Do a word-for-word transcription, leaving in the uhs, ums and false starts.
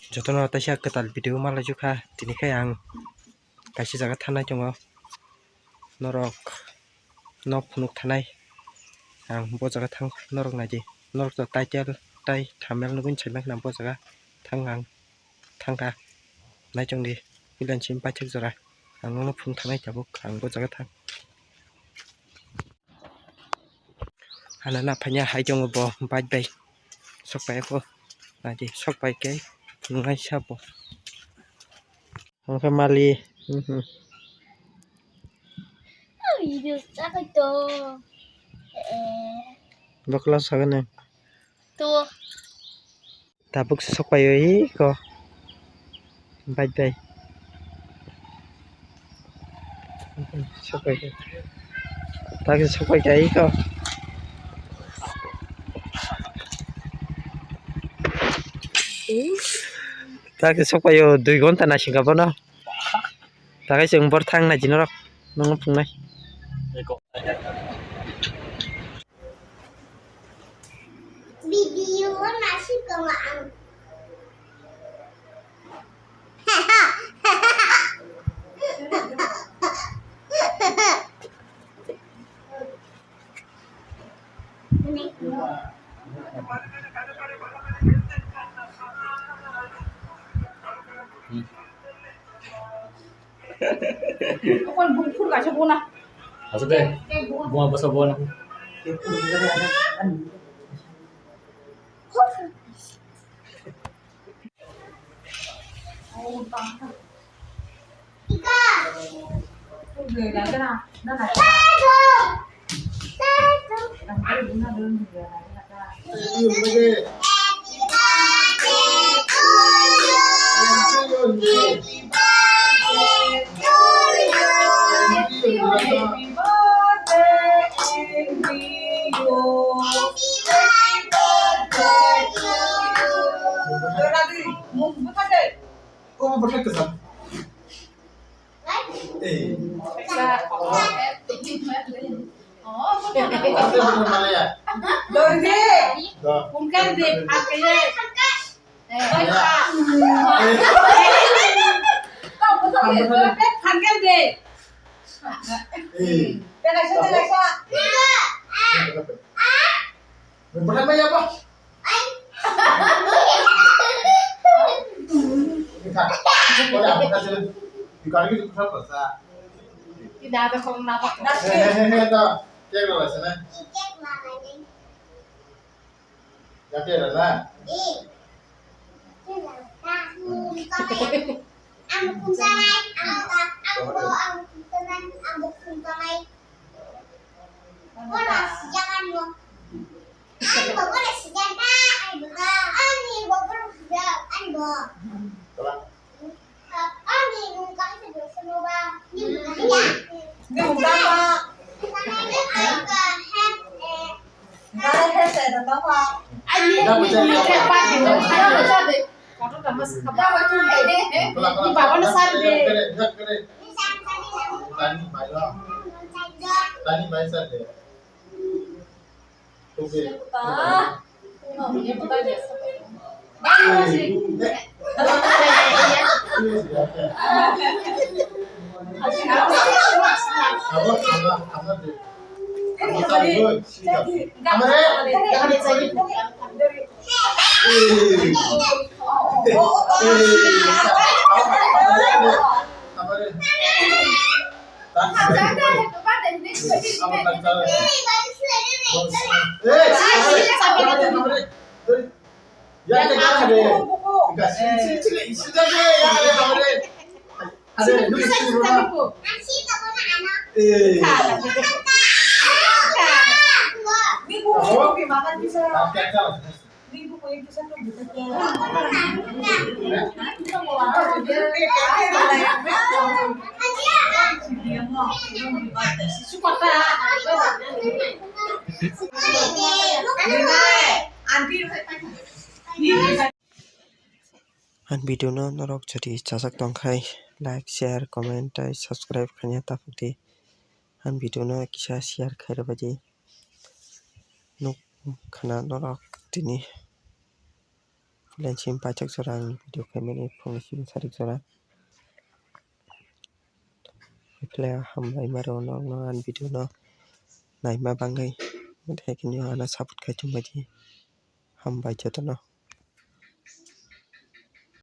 Jotono taisa kwtal video malaijuk kha, tini khe ang kaisa jaga thanai tongo, norok nok phunuk thanai. Ang bo jaga thang norok naidi, norok to title tai thumbnail nugwi saimang khna bo jaga thang ang thangkha. Naichongdi, bilanchim paithak jora ang nono phunuk thanai tabuk ang bo jaga thang. Hana na phanya hai tongo bo bike bai sok pai ko, naidi sok pai khe phunuk nai sabo. Hwnkhe mali. Mhm. Video sakoi to. Eh. Bokla sagane. To. Tabuk se sok paio iko. Bye bye. Sok pai. Tak se sok pai iko. Tak se sok paio dui ghonta naisingkha bono. Takai chwng bor thang nai di norok nungno phungnai. Video nasi kama ang. Kon bung phur kaisa bona. Asa de. Bung apa sa bona? Omo bwthai kwcham. Eh. Dori de. Da. Pungkan de, phakai de. Eh. Eh. Bwthai maya ba. Ang video no norok jodi chajak tongkhai, like, share, comment tei subscribe khaina taphuk di. Ang video no kisa share khairwbaidi. Nuk khana norok tini puila simi paithak jora ang video khaimani phungni simi sarik jora. Phila hambai maro norokno ang video no naima bagwi, tei khe nini ano support khai tongbaidi. Hambai jotono.